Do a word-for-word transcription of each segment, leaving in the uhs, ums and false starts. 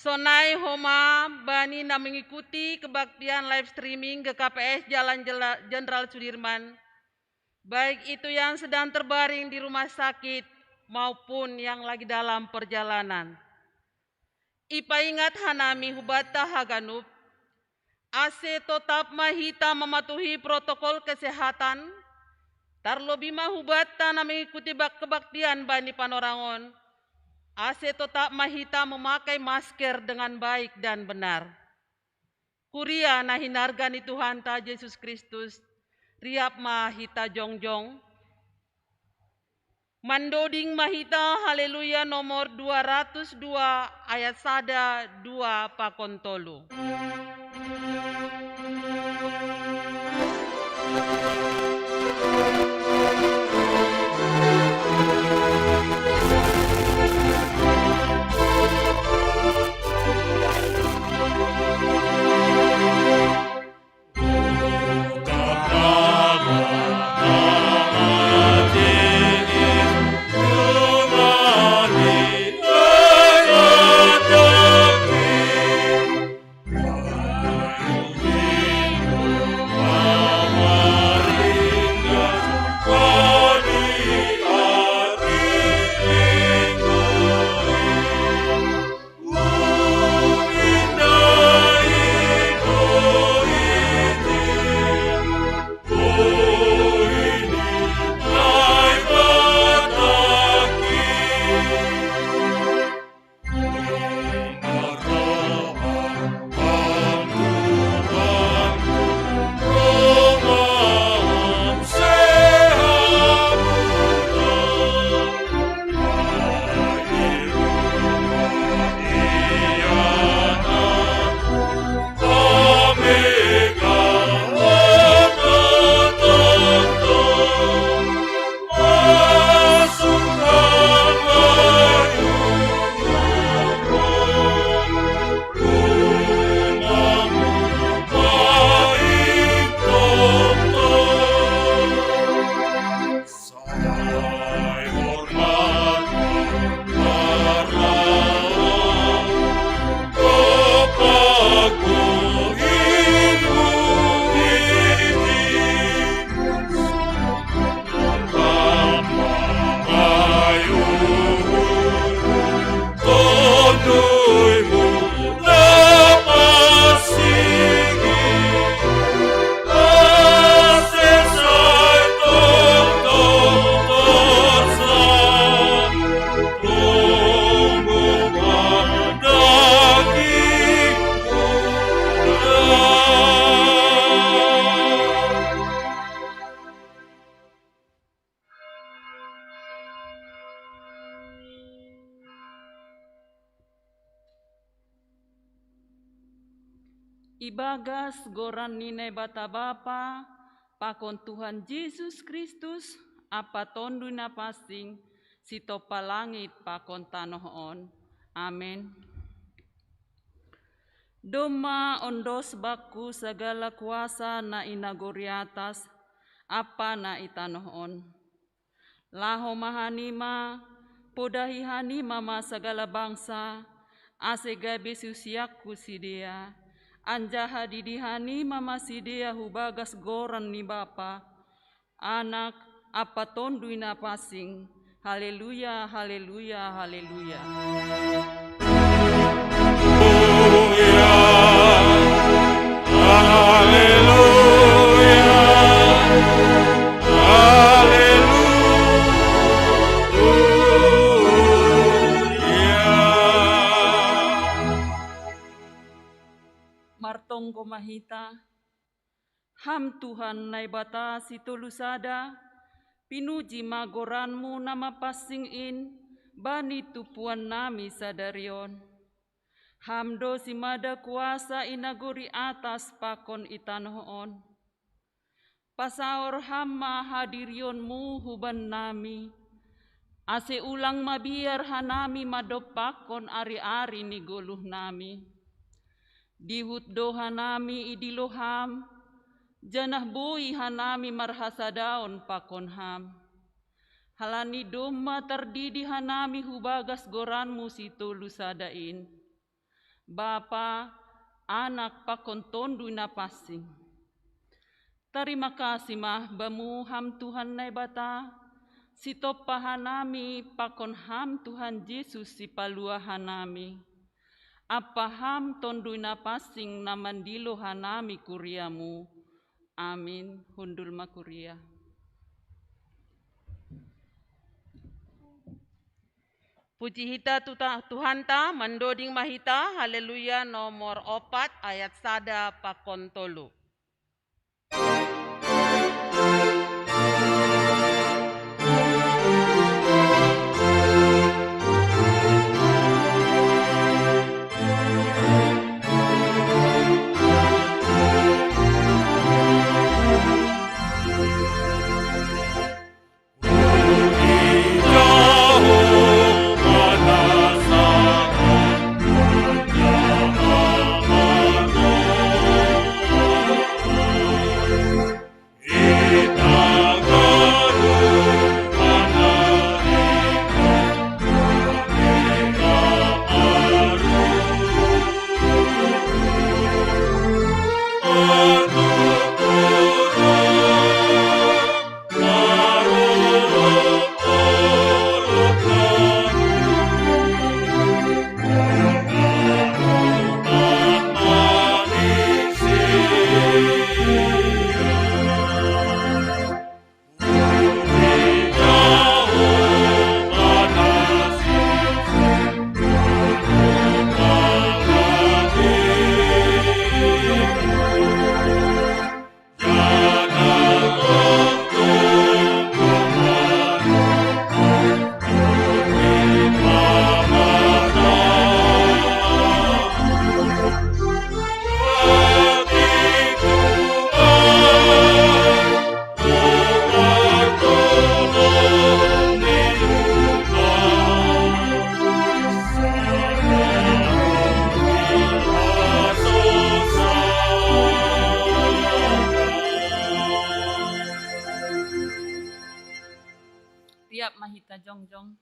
Sonai homa bani na mengikuti kebaktian live streaming G K P S Jalan Jela- Jenderal Sudirman, baik itu yang sedang terbaring di rumah sakit maupun yang lagi dalam perjalanan. Ipaingat hanami hubata haganup, ase totap ma hita mematuhi protokol kesehatan, tarlobi ma hubata na mengikuti bak- kebaktian bani panorangon, ase totap ma hita memakai masker dengan baik dan benar. Kuria na hinarga ni Tuhanta Jesus Kristus, riap ma hita jongjong. Mandoding ma hita Haleluya nomor dua ratus dua ayat sada, dua pakon tolu. Ibagas goran ni Naibata Bapa, pakon Tuhan Jesus Kristus, ampa Tonduy Napansing, sitopa langit pakon tanoh on. Amen. Domma ondos bakku sagala kuasa na i nagori atas ampa na i tanoh on. Laho ma hanima, podahi hanima ma sagala bangsa, ase gabe susiangku sidea, anjaha didi hanima ma sidea hubagas goran ni Bapa, Anak, ampa Tonduy Napansing. Haleluya, haleluya, haleluya. Haleluya, haleluya, haleluya. Martonggo ma hita. Ham Tuhan Naibata sitolu sada, pinuji ma goranmu na mapansing in bani tumpuannami sadari on. Ham do simada kuasa i nagori atas pakon i tanoh on. Pasaor Ham ma hadirionmu hubannami, ase ulang mabiar hanami mandompakkon ari-ari ni goluhnami. Dihut do hanami idilo Ham, janah boi hanami marhasadaon pakon Ham. Halani domma tardidi hanami hubagas goranmu sitolu sada in. Bapa, Anak pakon Tonduy Napansing. Tarima kasih ma Bamu Ham Tuhan Naibata, sitoppa hanami pakon Ham Tuhan Jesus sipalua hanami. Appa Ham Tonduy Napansing na mandilo hanami kuria-Mu. Amin. Hundul ma kuria. Puji hita tu ta-, Tuhanta, mandoding ma hita, Haleluya nomor opat ayat sada pakon tolu. Tiap ma hita jongjong.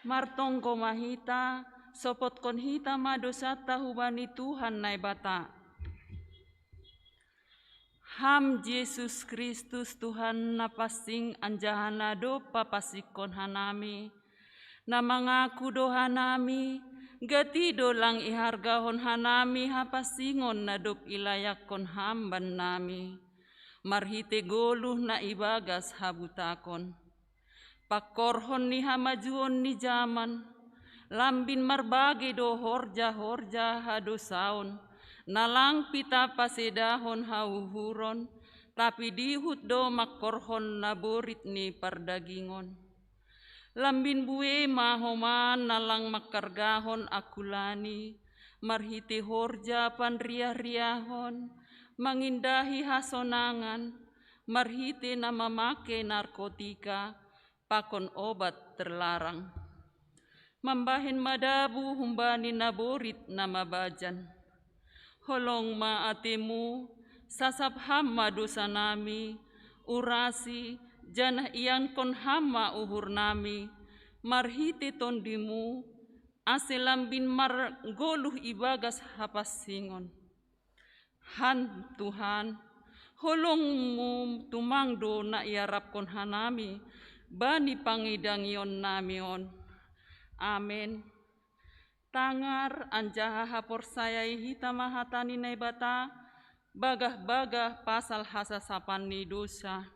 Martongko ma hita, sopotkon hita ma dosanta hubani Tuhan Naibata. Ham Jesus Kristus Tuhan Napansing anjaha na dob papansingkon hanami, na mangaku do hanami, gati do lang ihargahon hanami hapansingon na dob ilayakkon Ham bannami, marhite goluh na ibagas habutakon. Pangkorhon ni hamajuon ni jaman, lambin marbage do horja-horja hadosaon, na lang pita pasedahon hauhuron, tapi dihut do mangkorhon naborit ni pardagingon. Lambin bue ma homa na lang mangkargahon angkulani, marhite horja panriah-riahon, mangindahi hasonangan, marhite na mamake narkotika, pakon obat terlarang. Mambahen madabu humbani naborit na mabajan. Holong ma atemu, sasap Ham ma dosanami, urasi, janah iankon Ham ma uhurnami, marhite Tondimu, ase lambin margoluh ibagas hapansingon. Ham Tuhan, holong-Mu tumang do na iarapkon hanami bani pangidangionnami on. Amen. Tangar anjaha haporsayai hita ma hata ni Naibata, bagah-bagah pasal hasasapan ni dosa.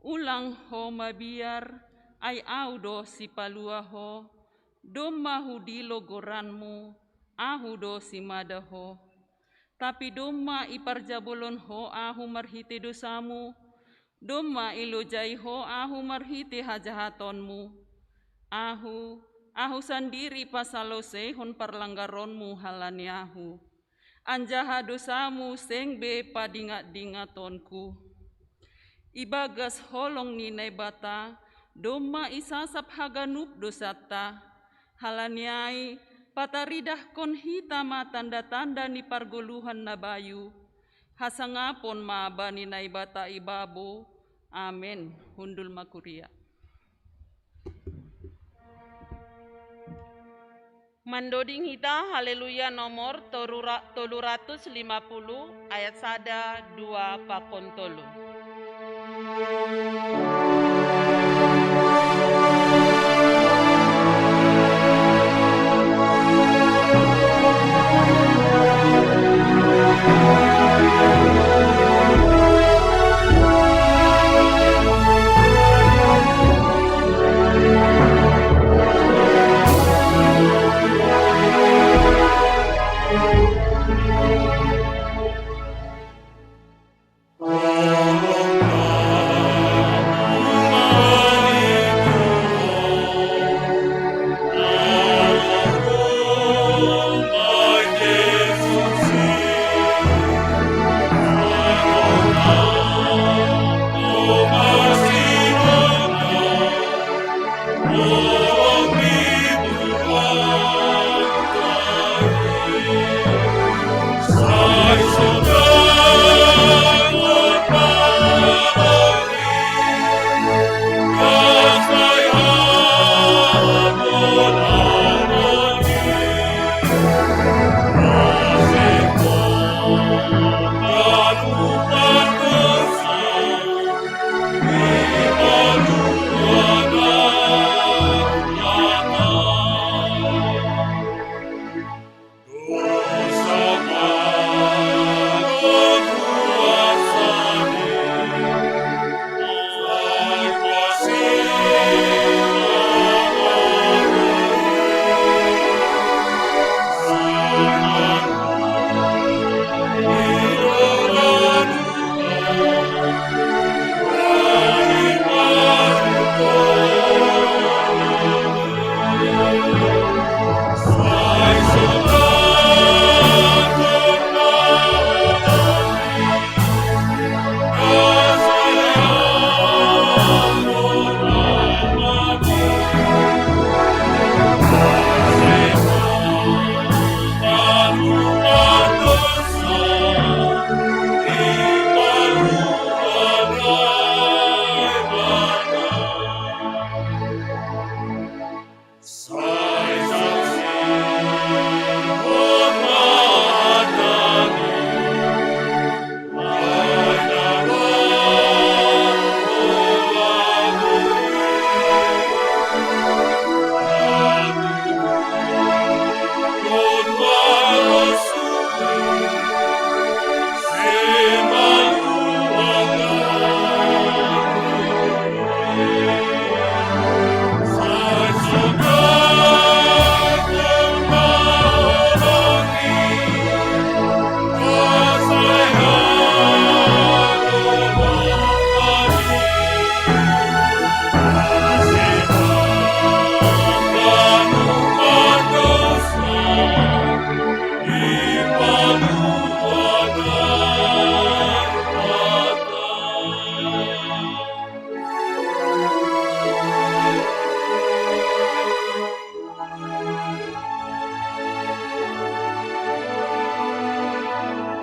Ulang ho mabiar, ai Ahu do Sipalua ho, domma hudilo goranmu, Ahu do simada ho. Tapi domma iparjabolon ho Ahu marhite dosamu, domma ilojai ho Ahu marhite hajahatonmu. Ahu, Ahu sandiri pasaloseihon parlanggaronmu halani Ahu. Anjaha dosamu seng be padingat-dingatonku. Ibagas holong ni Naibata, domma isasap haganup dosanta. Halani ai, pataridahkon hita ma tanda-tanda ni pargoluhan na bayu. Hasangapon ma bani Naibata ibabo. Amen. Hundul ma kuria. Mandoding hita Haleluya nomor tolu ra-, tolu ratus lima puluh, ayat sada, dua, pakon tolu.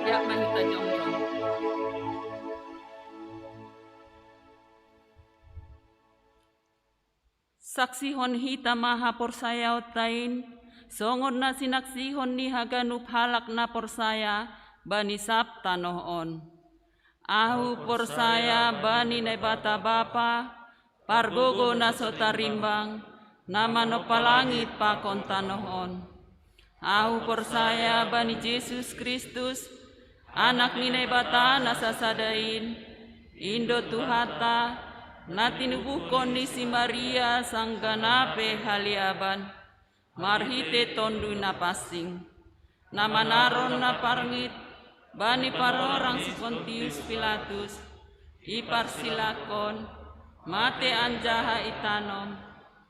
Ya, mari kita jongjong. Saksihon hita ma haporsayaonta in, songon na sinaksihon ni haganup halak na porsaya bani sab tanoh on. Ahu porsaya bani Naibata Bapa, pargogo na so tarimbang, na manompa langit pakon tanoh on. Ahu porsaya bani Jesus Kristus, Anak ni Naibata na sasada in, in do Tuhanta, na tinubuhkon ni si Maria sanggah na pe haleaban, marhite Tonduy Napansing, na manaron na parngit bani parorang si Pontius Pilatus, iparsilangkon, mate anjaha itanom,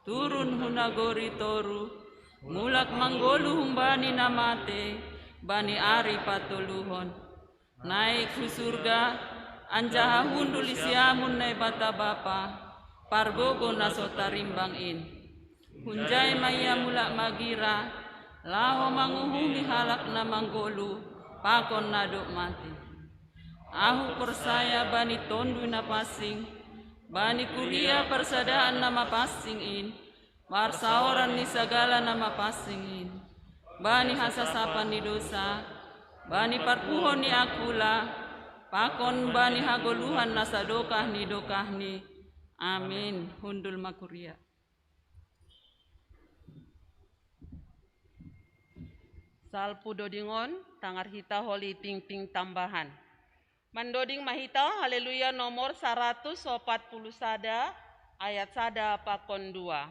turun hu nagori toruh, mulak manggoluh humbani na mate bani ari patoluhon, naik hu surga, anjaha hundul di siamun Naibata Bapa, pargogo na so tarimbang in. Hunjai ma Ia mulak magira, laho manguhumi halak na manggoluh pakon na dob mate. Ahu porsaya bani Tonduy Napansing, bani kuria parsadaan na mapansing in, Marsaoran ni sagala na mapansing in, bani hasasapan ni dosa, bani parpuhon ni akula, pakon bani hagoluhan na sadokah ni dokahni. Amin. Hundul ma kuria. Salpu dodingon, tangar hita holi tingting tambahan. Mandoding ma hita, Haleluya nomor saratus opat puluh sada, ayat sada pakon dua.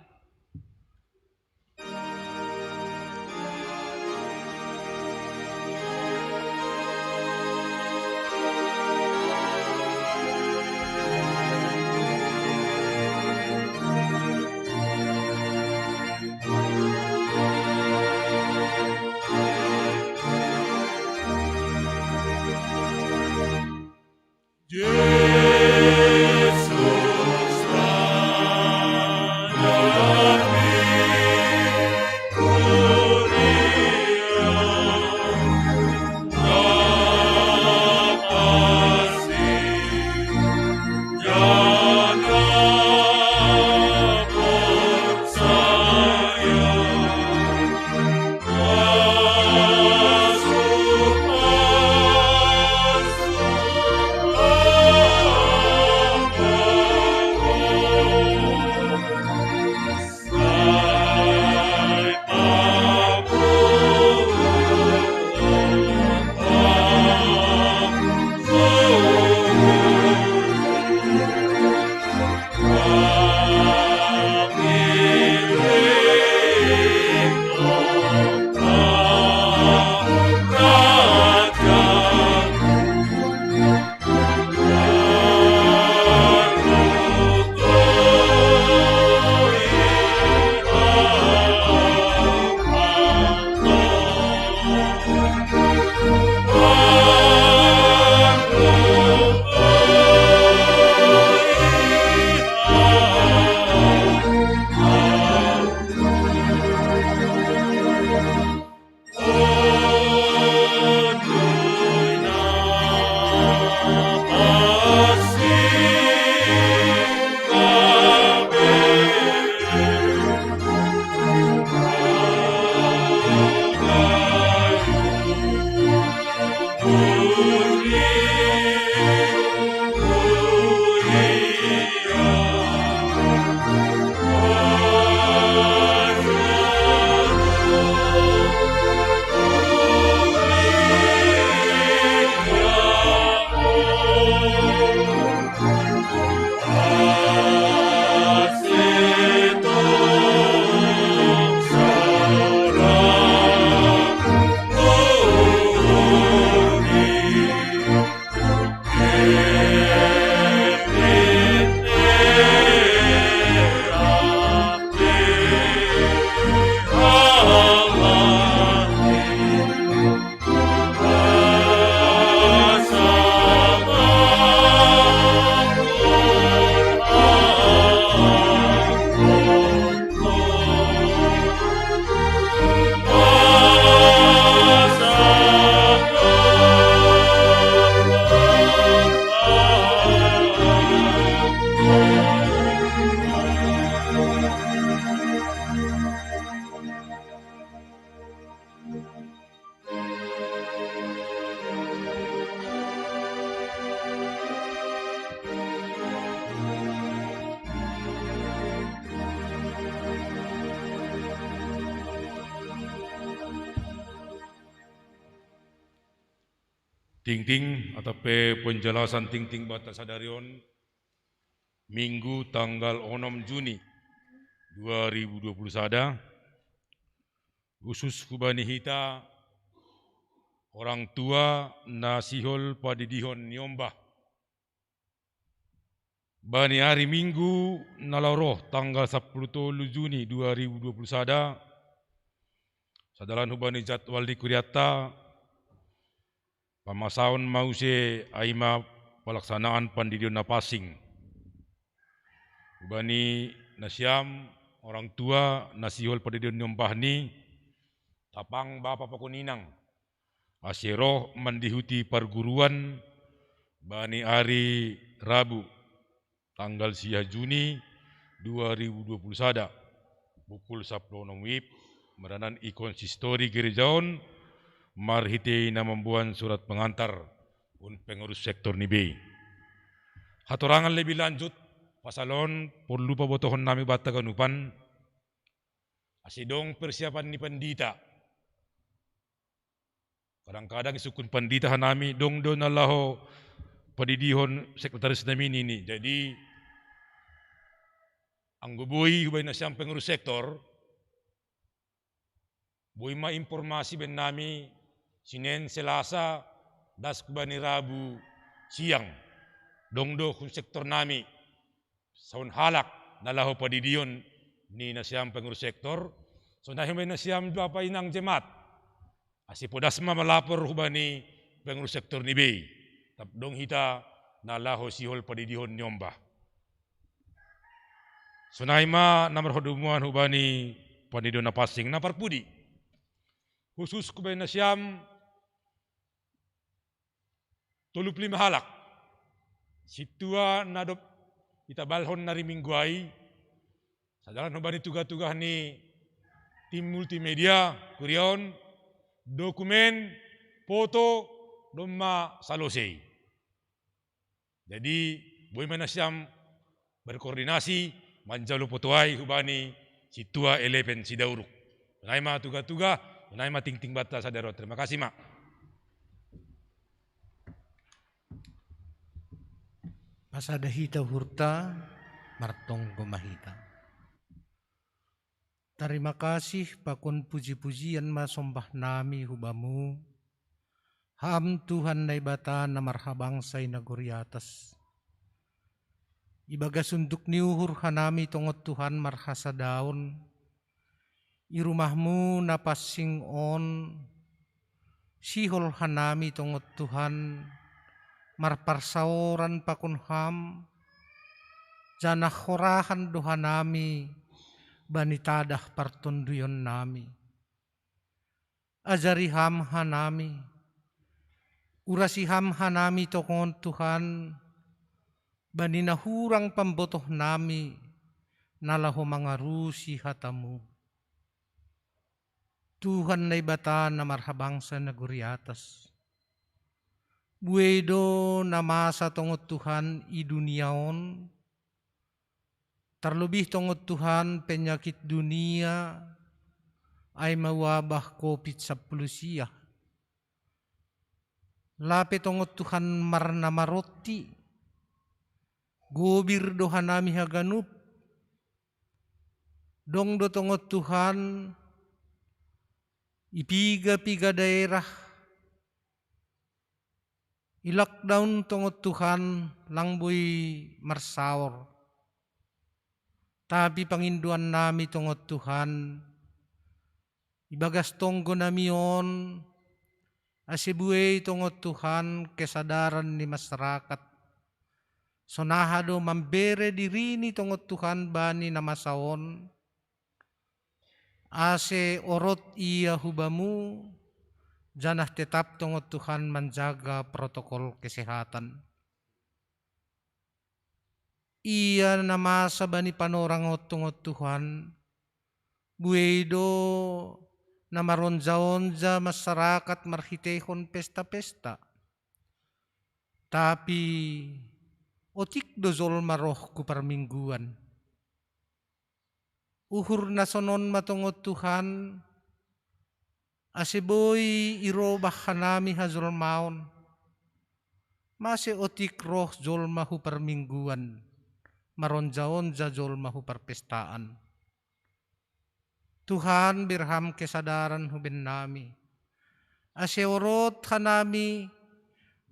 Tingting atau pe penjelasan tingting bata sadari on, Minggu tanggal onom Juni dua ribu dua puluh sada, khusus hubani hita orang tua na sihol padidihon ni ombah. Bani ari Minggu na laho roh tanggal sapuluh tolu Juni dua ribu dua puluh sada, sadalan hubani jadwal ni kurianta, pamasaon ma use ai ma palaksanaan pandidion na pansing. Hubani nasiam orang tua na sihol padidihon ni ombahni, tapang bapa pakon inang, ase roh mandihuti parguruan bani ari Rabu tanggal sia Juni dua ribu dua puluh sada. Bukul sapuluh onom wib, maranan i konsistori gereja on, marhitei na mamboan surat pengantar hun pengurus sektor ni bei. Hatorangan lebih lanjut, pasal on porlu pabotohon nami banta ganupan, ase dong persiapan ni pandita. Kadang-kadang isungkun pandita hanami, dong do na laho padidihon sekretaris nami nini. Jadi, anggo boi hubaen nasiam pengurus sektor, boi ma informasi baen nami, Sinen, Selasa, das hubani Rabu siang. Dong do hun sektor nami. Songon halak na laho padidihon ni nasiam pengurus sektor, sonai hubaen nasiam jo apa inang jemaat. Ase podas ma malapor hubani pengurus sektor ni bei. Tap dong hita na laho sihol padidihon ni ombah. Sonai ma na marhadomuan hubani pandido na pansing na parpudi. Khusus hubaen nasiam tolu pulu lima halak. Sintua na dob itabalhon na ri Minggu ai, sadalan hubani tuga-tuga ni tim multimedia, kuria on, dokumen, foto, domma salose i. Jadi, boi ma nasiam berkoordinasi, manjalo foto ai hubani sintua eleven Sidauruk. Sonai ma tuga-tuga, sonai ma tingting banta sadari on. Terima kasih ma. Pasada hita uhurta, martonggo ma hita. Tarima kasih pakon puji-pujian ma sombah nami hu Bamu, Ham Tuhan Naibata na marhabangsa i nagori atas. Ibagas unduk ni uhur hanami tongon Tuhan marhasadaon, i rumah-Mu na pansing on, sihol hanami tongon Tuhan, marparsaoran pakon Ham, janah horahan do hanami bani tadah partonduyon nami. Ajari Ham hanami, urasi Ham hanami tongon Tuhan, bani na hurang pambotoh nami, na laho mangarusi hata-Mu. Tuhan Naibata na marhabangsa nagori atas. Buei do na masa tongon Tuhan i dunia on, tarlobih tongon Tuhan penyakit dunia, ai ma wabah covid sampulu sia. Lape tongon Tuhan marnamaronti, gobir do hanami haganup, dong do tongon Tuhan, i piga-piga daerah, i lockdown tongon Tuhan, lang boi marsaor. Tapi pangindoan nami tongon Tuhan, ibagas tonggo nami on, ase buei tongon Tuhan kesadaran ni masyarakat. Sonaha do mambere dirini tongon Tuhan bani na masa on, ase orot ia hu Bamu, janah tetap tongon Tuhan manjaga protokol kesehatan. Ia na masa bani panorang on tongon Tuhan, buei do na maronja-onja masyarakat marhiteihon pesta-pesta. Tapi otik do jolma roh hu parmingguan. Uhur na sonon ma tongon Tuhan, ase boi irobah hanami hajolmaon. Mase otik roh jolma hu parmingguan, maronja-onja jolma hu parpestaan. Tuhan, bere Ham kesadaran hu bennami, ase orot hanami,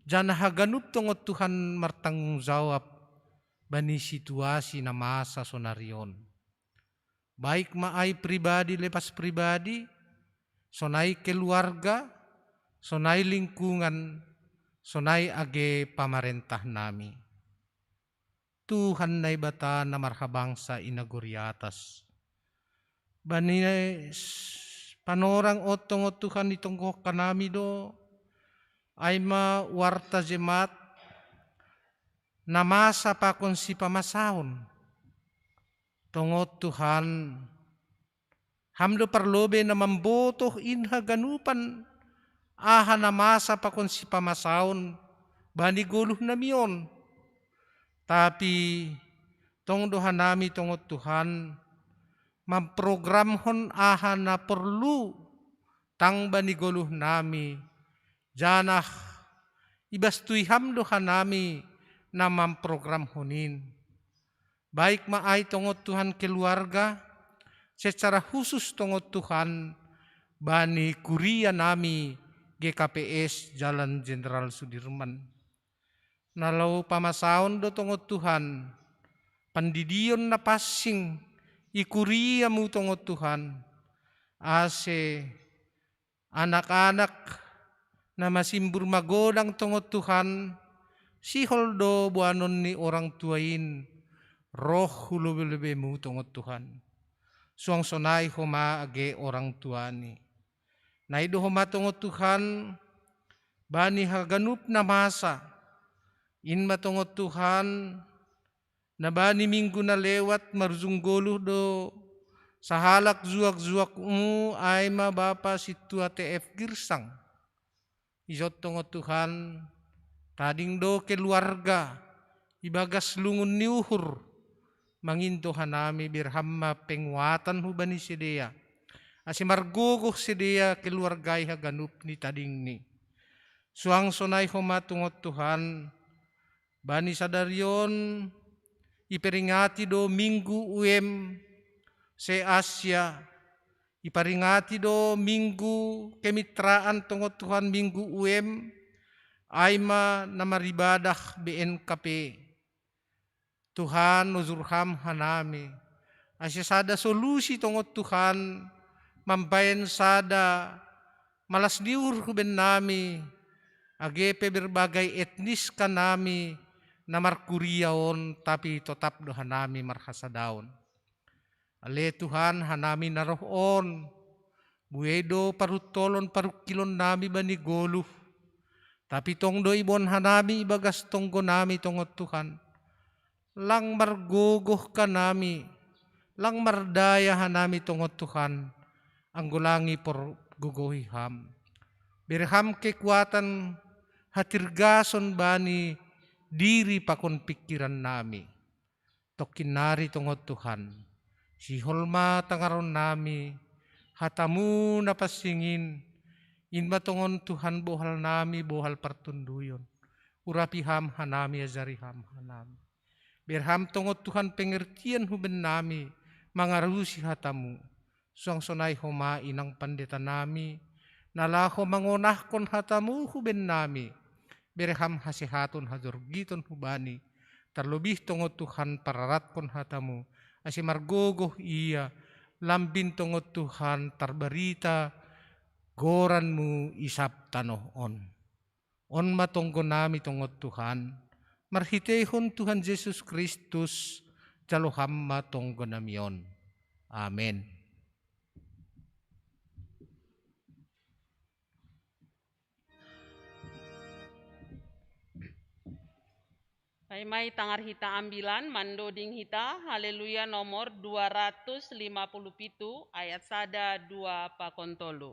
janah haganup tongon Tuhan martanggung jawab bani situasi na masa sonari on. Baik ma ai pribadi lepas pribadi, sonai keluarga, sonai lingkungan, sonai age pamarentah nami. Tuhan Naibata na marhabangsa i nagori atas. Bani s-, panorang on tongon Tuhan, itonggohon hanami do, ai ma warta jemaat, na masa pakon sipamasaon. Tongon Tuhan, Ham do parlobei na mambotoh in haganupan aha na masa pakon sipamasaon bani goluh nami on. Tapi tong do hanami tongon Tuhan, mamprogramhon aha na porlu tang bani goluh nami, janah ibas tui Ham do hanami na mamprogramhon in. Baik ma ai tongon Tuhan keluarga, secara khusus tongon Tuhan bani kuria nami G K P S Jalan Jenderal Sudirman. Na laho pamasaon do tongon Tuhan, pandidion na pansing i kuria-Mu tongon Tuhan, ase anak-anak na masimbur magodang tongon Tuhan, sihol do boanon ni orang tua in roh hu lobei-lobei-Mu tongon Tuhan. Suang sonai homa age orang tua ni. Nai do homa tongon Tuhan, bani haganup na masa, in ma tongon Tuhan, na bani minggu na lewat marujung goluh do sahalak juak-juak-Mu, ai ma Bapa Sintua T F Girsang. Ijon tongon Tuhan, tading do keluarga ibagas lungun ni uhur, mangindo hanami, bere Ham ma penguatan hubani sidea, ase margogoh sidea keluargai haganup ni tadingni. Suang sonai homa tongon Tuhan, bani sadari on iperingati do Minggu U M se-Asia, iperingati do Minggu Kemitraan tongon Tuhan, Minggu U M, ai ma na maribadah B N K P. Tuhan, ojur Ham hanami, ase sada solusi tongon Tuhan, mambahen sada malas ni uhur hubannami, age pe berbagai etnis hanami na markuria on, tapi totap do hanami marhasadaon. Ale Tuhan, hanami na roh on, buei do paruntolon parungkilonnami bani goluh, tapi tong do iboan hanami ibagas tonggonami tongon Tuhan. Lang margogoh hanami, lang mardaya hanami tongon Tuhan, anggo lang iporgogohi Ham. Bere Ham kekuatan, hatirgason bani diri pakon pingkirannami. Tongkin nari tongon Tuhan, sihol ma tangaronnami hata-Mu na pansing in, in ma tongon Tuhan bohalnami, bohal partonduyon. Urapi Ham hanami, ajari Ham hanami. Bere Ham tongon Tuhan pengertian hubannami mangarusi hata-Mu. Suang sonai homa inang pandetanami, na laho mangonahkon hata-Mu hubannami. Bere Ham hasehaton, hajorgiton hubani, tarlobih tongon Tuhan pararatkon hata-Mu, ase margogoh ia, lambin tongon Tuhan tarbarita goran-Mu i sab tanoh on. On ma tonggonami tongon Tuhan, marhiteihon Tuhan Jesus Kristus, jalo Ham ma tonggonami on. Amen. Paima itangar hita ambilan, mandoding hita Haleluya nomor dua ratus lima puluh pitu, ayat sada, dua pakon tolu.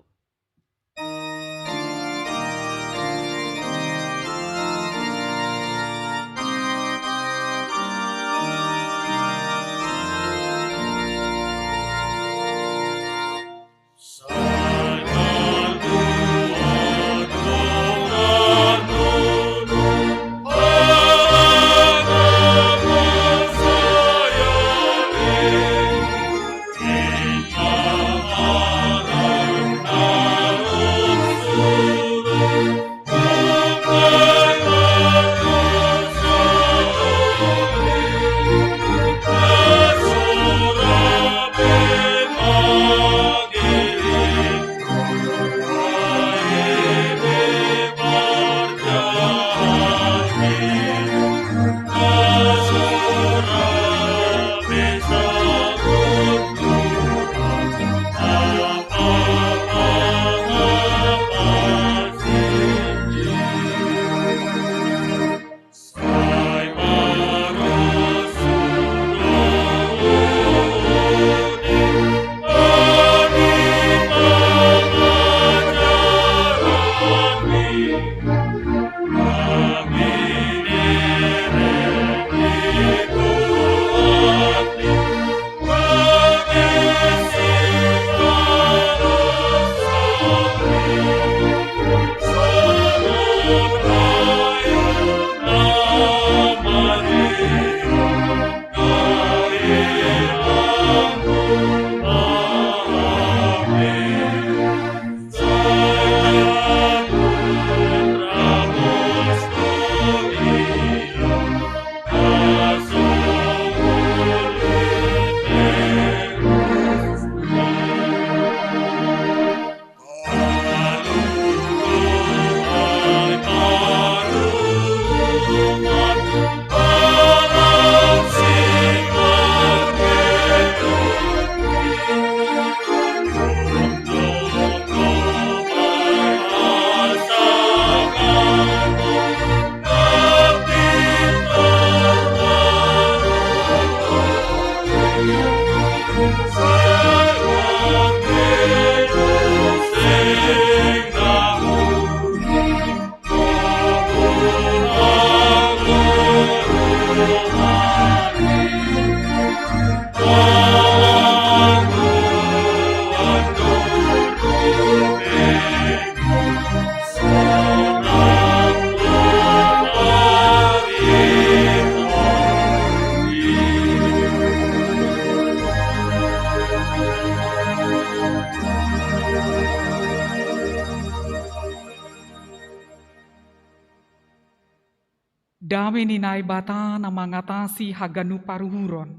Dame ni Naibata na mangatasi haganup paruhuron,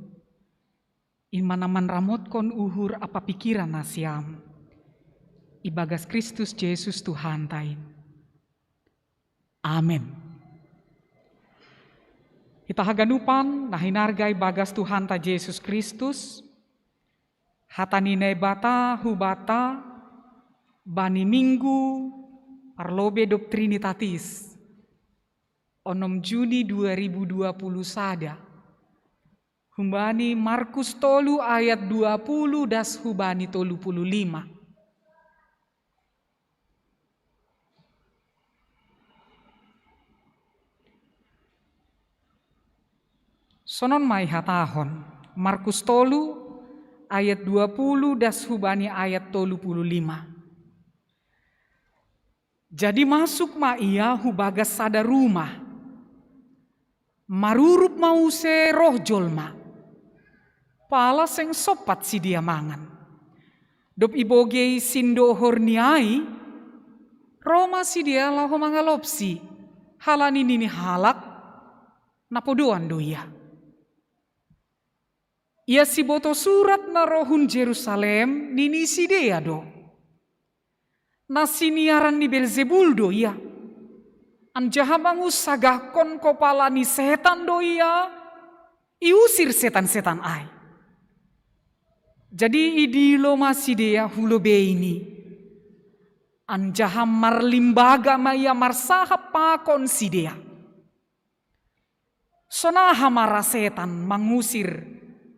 i ma na manramotkon uhur ampa pikiran nasiam, ibagas Kristus Jesus Tuhanta in. Amen. Hita haganupan na hinarga ibagas Tuhanta Jesus Kristus, hata ni Naibata hubata bani minggu parlobe dob Trinitatis, onom Juni dua ribu dua puluh sada. Humbani Markus tolu ayat dua puluh das hubani tolu puluh lima. Sonon ma ihatahon, Markus tolu ayat dua puluh das hubani ayat tolu puluh lima. Jadi masuk ma ia hubagas sada rumah. Marurup ma use roh jolma. Pala seng sompat sidea mangan. Dob ibogei sindohor ni ai, ro ma sidea laho mangalopsi, halani nini halak, na podoan do ia. Ia siboto surat na ro hun Jerusalem, nini sidea do: Na siniaran ni Belzebul do ia. Anjaha mangunsagahkon kopala ni setan do ia, iusir setan-setan ai. Jadi idilo ma sidea hu lobeini. Anjaha marlimbaga ma ia marsahap pakon sidea. Sonaha ma ra setan mangusir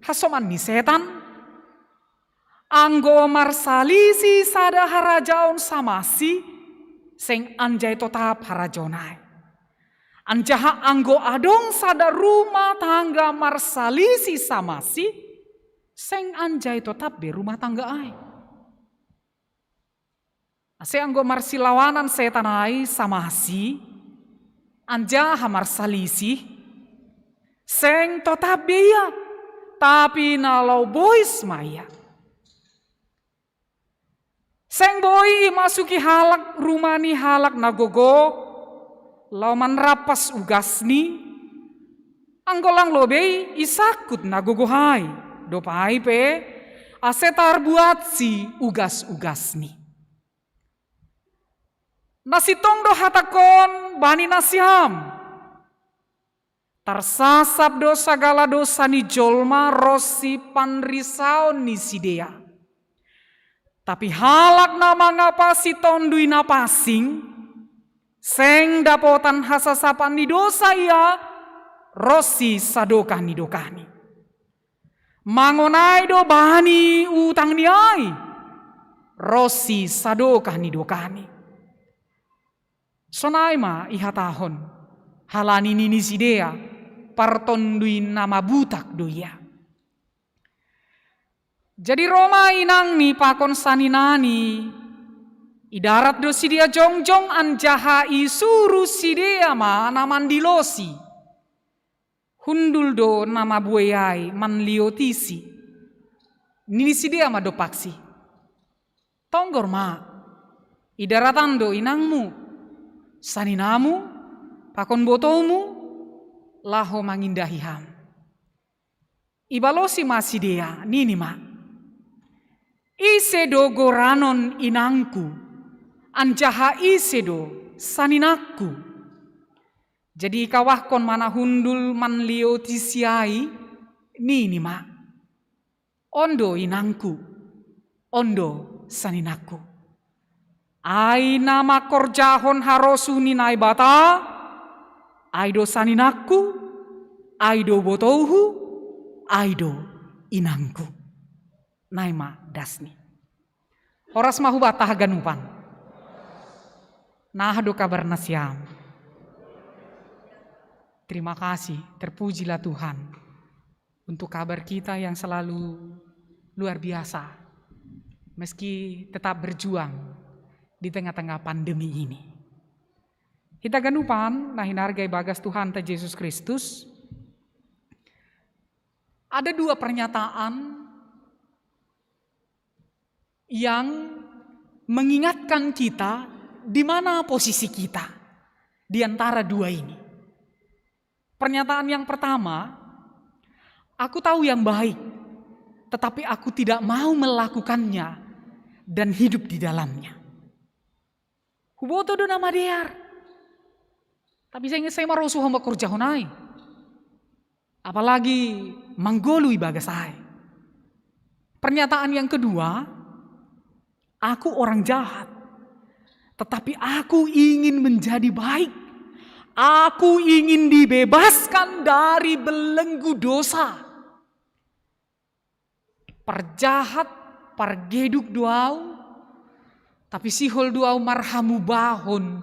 hasoman ni setan? Anggo marsalisi sada harajaon samasi, seng anjai totap harajaon ai. Anjaha anggo adong sada rumah tangga marsalisi samasi, seng anjai totap be rumah tangga ai. Ase anggo marsilawanan setan ai samasi, anjaha marsalisi, seng totap be ia, tapi na laho bois ma ia. Seng boi imasuki halak rumah ni halak na gogo, laho manrampas ugasni, anggo lang lobei isangkut na gogo ai, dob ai pe, ase tarbuatsi ugas-ugasni. Na sintong do hatangkon bani nasiam. Tarsasap do sagala dosa ni jolma ronsi panrisaon ni sidea. Tapi halak na mangapasi Tonduy Napansing, seng dapotan hasasapan ni dosa ia ronsi sadokah ni dokahni. Mangonai do bani utangni ai ronsi sadokah ni dokahni. Sonai ma ihatahon, halani nini sidea, partonduy na mabutak do ia. Jadi ro ma inangni pakon saninani, idarat do sidea jongjong anjaha isuru sidea ma na mandilosi. Hundul do na mabuei ai manliotisi. Nini sidea ma dompaksi: Tonggor ma, idaratan do inangmu, saninamu, pakon botomu, laho mangindahi ham. Ibalosi ma sidea, nini ma: Ise do goranon inangku, anjaha ise do saninangku? Jadi ikawahkon ma na hundul manliotisi ai, nini ma: On do inangku, on do saninangku. Ai na mangkorjahon harosuh ni Naibata, ai do saninangku, ai do botouhu, ai do inangku. Nai ma dasni. Horas ma hubanta haganupan. Nah do kabar nasiam. Terima kasih, terpujilah Tuhan untuk kabar kita yang selalu luar biasa, meski tetap berjuang di tengah-tengah pandemi ini. Hita ganupan na hinarga ibagas Tuhanta Jesus Kristus, ada dua pernyataan yang mengingatkan kita di mana posisi kita di antara dua ini. Pernyataan yang pertama, "Aku tahu yang baik, tetapi aku tidak mau melakukannya dan hidup di dalamnya." Huboto do na madear. Tapi seng, seng marosu hamba korjahon ai. Apalagi manggolu ibagas ai. Pernyataan yang kedua, "Aku orang jahat, tetapi aku ingin menjadi baik. Aku ingin dibebaskan dari belenggu dosa." Parjahat, pargeduk do au, tapi sihol do au marhamubahon,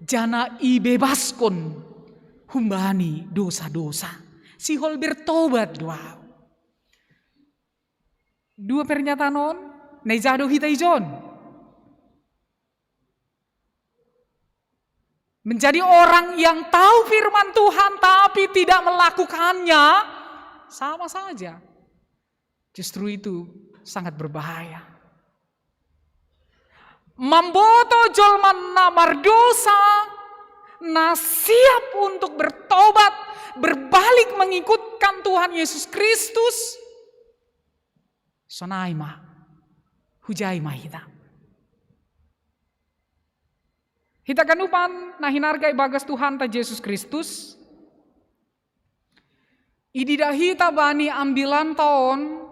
janah ibebaskon humbani dosa-dosa. Sihol bertobat do au. Dua pernyataan on, na ija do hita ijon? Menjadi orang yang tahu firman Tuhan tapi tidak melakukannya, sama saja. Justru itu sangat berbahaya. Mamboto jolma na mardosa, na siap untuk bertobat, berbalik mengikutkan Tuhan Yesus Kristus, sonai ma, hujai ma hita. Hita ganupan na hinarga ibagas Tuhanta Jesus Kristus, ididah hita bani ambilanta on,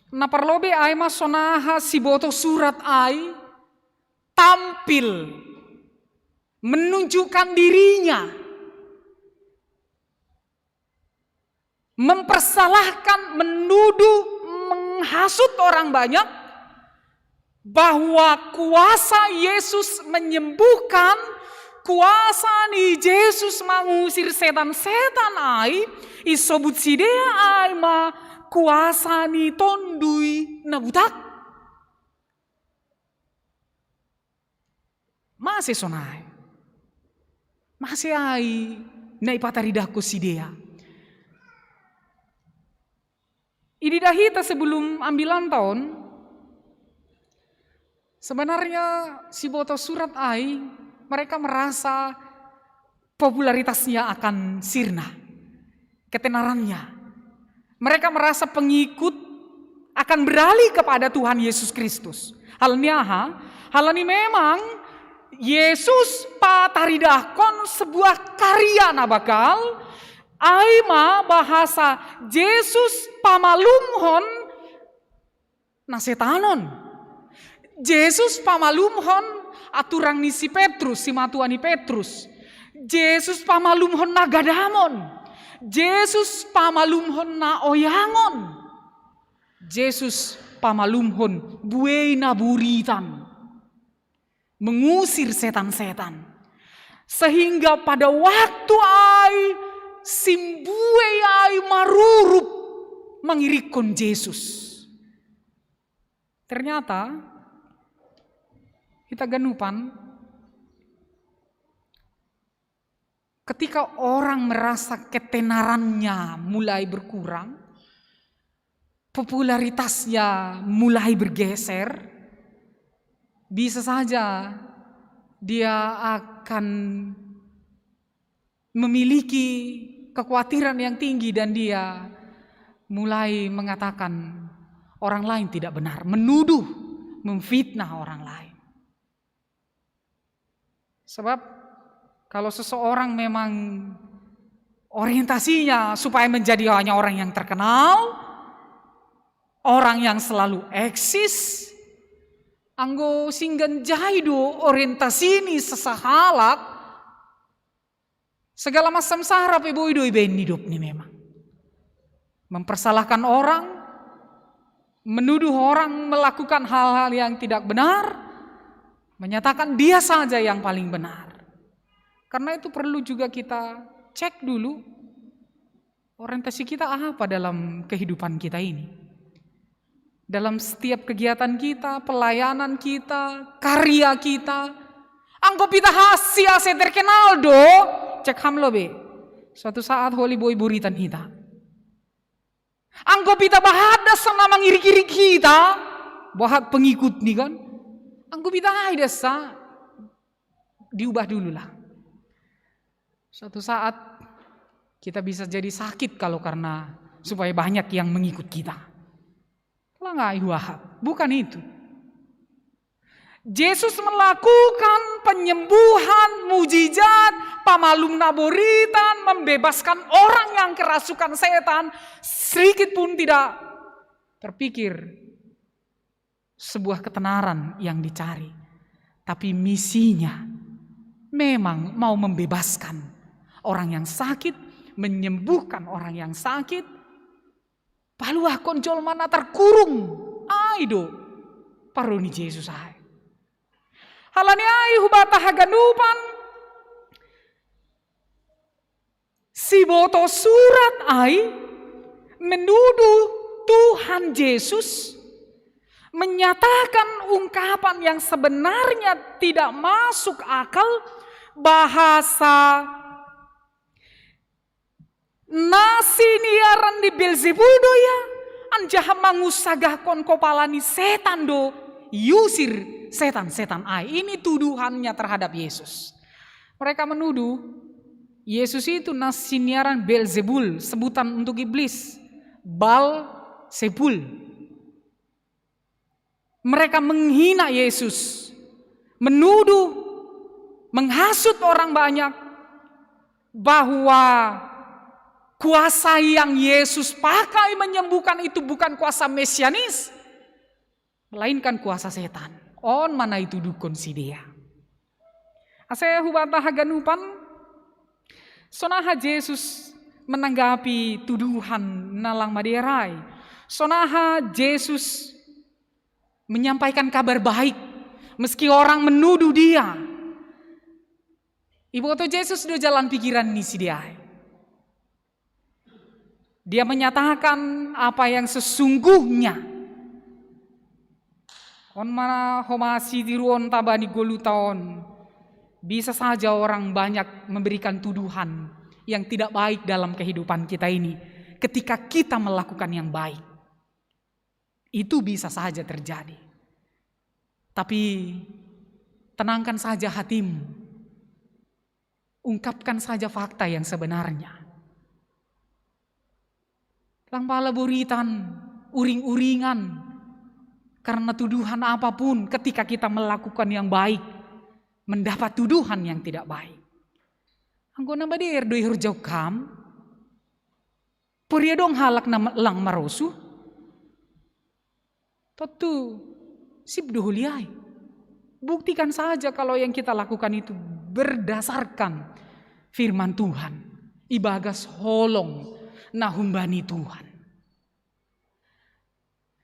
na parlobei ai ma sonaha siboto surat ai tampil menunjukkan dirinya, mempersalahkan, menuduh, menghasut orang banyak bahwa kuasa Yesus menyembuhkan, kuasa ni Jesus mangusir setan-setan ai, isobut sidea ai ma kuasa ni Tonduy na Butak. Mase sonai? Mase ai na ipataridahkon sidea? Ididah hita sebelum ambilanta on, sebenarnya siboto surat ai, mereka merasa popularitasnya akan sirna, ketenarannya. Mereka merasa pengikut akan beralih kepada Tuhan Yesus Kristus. Hal ni aha? Hal ni memang Yesus pataridahkon sebuah karya na bakal, ai ma bahasa Jesus pamalumhon na setanon. Jesus pamalumhon aturang ni si Petrus, simatuan ni Petrus. Jesus pamalumhon na gadamon. Jesus pamalumhon na oyangon. Jesus pamalumhon buei na buritan, mengusir setan-setan. Sehingga pada waktu ai, simbuei ai marurup mangirikkon Jesus. Ternyata hita ganupan, ketika orang merasa ketenarannya mulai berkurang, popularitasnya mulai bergeser, bisa saja dia akan memiliki kekhawatiran yang tinggi dan dia mulai mengatakan orang lain tidak benar, menuduh, memfitnah orang lain. Sebab kalau seseorang memang orientasinya supaya menjadi hanya orang yang terkenal, orang yang selalu eksis, anggo singgan jaido orientasi ni sasahalak, segala macam sara pe boi do ibaen ni hidupni memang. Mempersalahkan orang, menuduh orang melakukan hal-hal yang tidak benar, menyatakan dia saja yang paling benar. Karena itu perlu juga kita cek dulu orientasi kita apa dalam kehidupan kita ini. Dalam setiap kegiatan kita, pelayanan kita, karya kita. Anggo hita hasi ase terkenal do, cek ham lobei. Suatu saat holi boi buritan hita. Anggo hita bahat das na mangirik-irik hita, bahat pengikut ni kan. Anggo hita ai das, diubah dulu lah. Suatu saat Kita bisa jadi sakit kalau karena supaya banyak yang mengikut kita. Langai huahap, bukan itu. Yesus melakukan penyembuhan, mujizat, pamalum naboritan, membebaskan orang yang kerasukan setan, sedikit pun tidak terpikir sebuah ketenaran yang dicari. Tapi misinya memang mau membebaskan orang yang sakit, menyembuhkan orang yang sakit. Paluahkon jolma na terkurung. Ai do paruni Yesus ai. Halani ai hubata haganupan, siboto surat ai menuduh Tuhan Yesus menyatakan ungkapan yang sebenarnya tidak masuk akal, bahasa na siniaran ni Belzebul do ia, anjaha mangusagahkon kopala ni setan do iusir setan-setan ai. Ini tuduhannya terhadap Yesus. Mereka menuduh Yesus itu na siniaran Belzebul, sebutan untuk iblis, Bal Sebul. Mereka menghina Yesus, menuduh, menghasut orang banyak bahwa kuasa yang Yesus pakai menyembuhkan itu bukan kuasa mesianis, melainkan kuasa setan. On ma na ituduhkon sidea. Ase hubata haganupan, sonaha Yesus menanggapi tuduhan na lang madear ai. Sonaha Yesus menyampaikan kabar baik meski orang menuduh dia. Iboto Yesus do jalan pikiran ni sidea ai. Dia menyatakan apa yang sesungguhnya. On ma homa sitiruonta bani ngolunta on. Bisa saja orang banyak memberikan tuduhan yang tidak baik dalam kehidupan kita ini ketika kita melakukan yang baik. Itu bisa saja terjadi. Tapi tenangkan saja hatimu. Ungkapkan saja fakta yang sebenarnya. Lang pala boritan, uring-uringan. Karena tuduhan apapun, ketika kita melakukan yang baik, mendapat tuduhan yang tidak baik. Anggo na madear do ihorjahon kam, poria dong halak na lang marosuh. Tontu sip do holiai. Buktikan saja kalau yang kita lakukan itu berdasarkan firman Tuhan, ibagas holong na humbani Tuhan.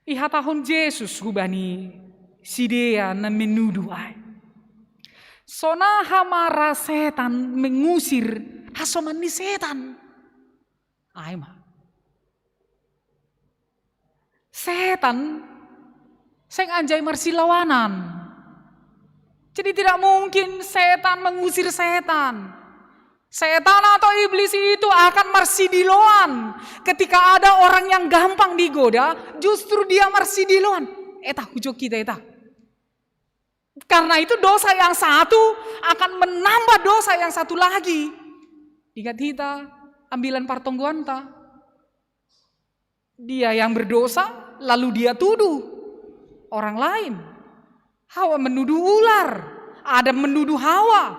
Ihatahon Yesus hubani sidea na menuduh ai, sonaha ma ra setan mengusir hasoman ni setan. Ai ma. Setan seng anjai marsilawanan. Jadi tidak mungkin setan mengusir setan. Setan atau iblis itu akan marsidiloan. Ketika ada orang yang gampang digoda, justru dia marsidiloan. Etah, hujok kita, etah. Karena itu dosa yang satu akan menambah dosa yang satu lagi. Ingat kita, ambilan partonggoanta. Dia yang berdosa, lalu dia tuduh orang lain. Hawa menuduh ular, Adam menuduh Hawa.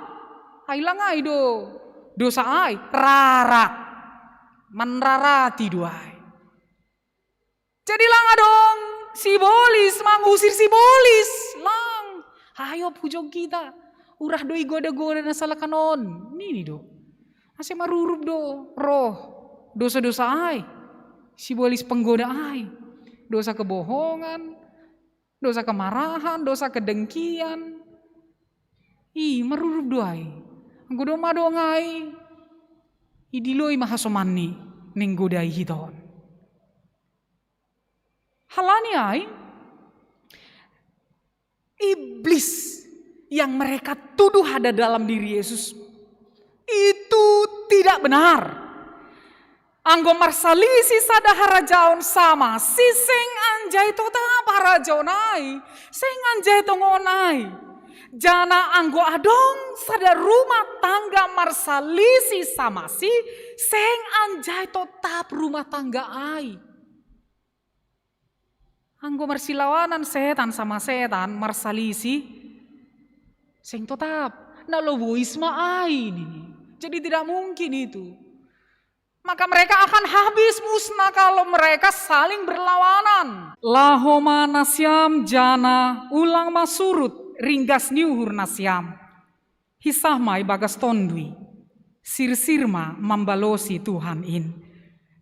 Ai lang ai do dosa ai, rarat. Manrarati do ai. Jadi lang adong sibolis mangusir sibolis, lang. Ayo hujok kita. Urah do igoda-goda na salekan on. Nini do. Ase marurup do roh dosa-dosa ai. Sibolis penggoda ai. Dosa kebohongan, dosa kemarahan, dosa kedengkian. Ih, marurup do ai. Anggo domma adong ai, idiloi ma hasomanni na inggodai hita on. Halani ai, iblis yang mereka tuduh ada dalam diri Yesus itu tidak benar. Anggo marsalisi sada harajaon sama, si seng anjai totap harajaon ai, seng anjai tongon ai. Jana anggo adong sada rumah tangga marsalisi sama si, seng anjai totap rumah tangga ai. Anggo marsilawanan setan sama setan marsalisi, seng totap, na lobois ma ai nini. Jadi tidak mungkin itu. Maka mereka akan habis musnah kalau mereka saling berlawanan. Laho ma nasiam jana ulang ma surut ringgas ni uhur nasiam. Hisah ma ibagas tondui. Sirsir ma mambalosi Tuhan in.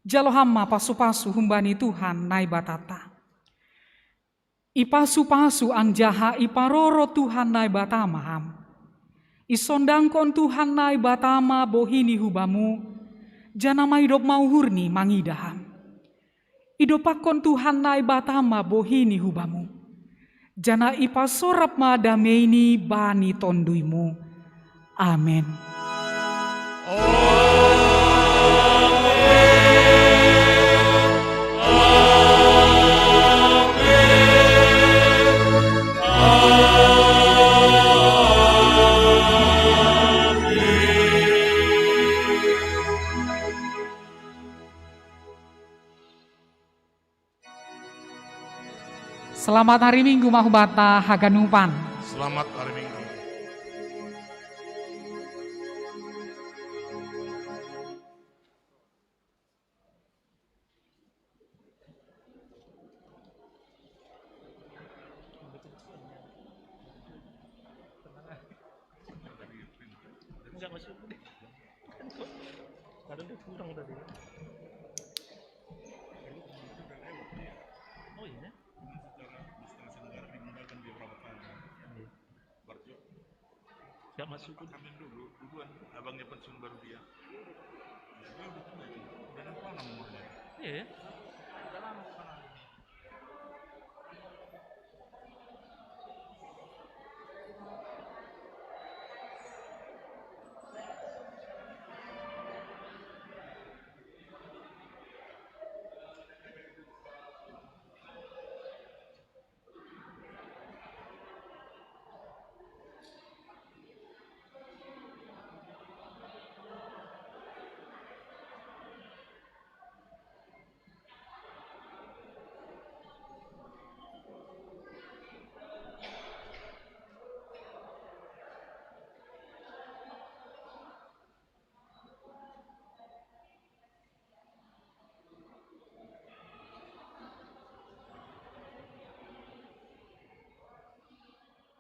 Jalo ham ma pasu-pasu humbani Tuhan Naibatata. Ipasu-pasu anjaha iparoro Tuhan Naibata ma ham. Isondangkon Tuhan Naibata ma bohi ni hubamu, jana maidop ma uhurni mangida ham. Idopakkon Tuhan Naibata ma bohi ni hubamu, jana ipasorap ma dameini bani tonduimu. Amen. Selamat hari Minggu ma hubanta haganupan. Selamat hari Minggu. Enggak masuk. Kadang dia kurang tadi. Oh iya. Iya. Siap masuk. Amin dulu, duluan abangnya pensiun baru dia. Ya, dia udah tua itu. Udah enam puluh enam umurnya. Iya ya.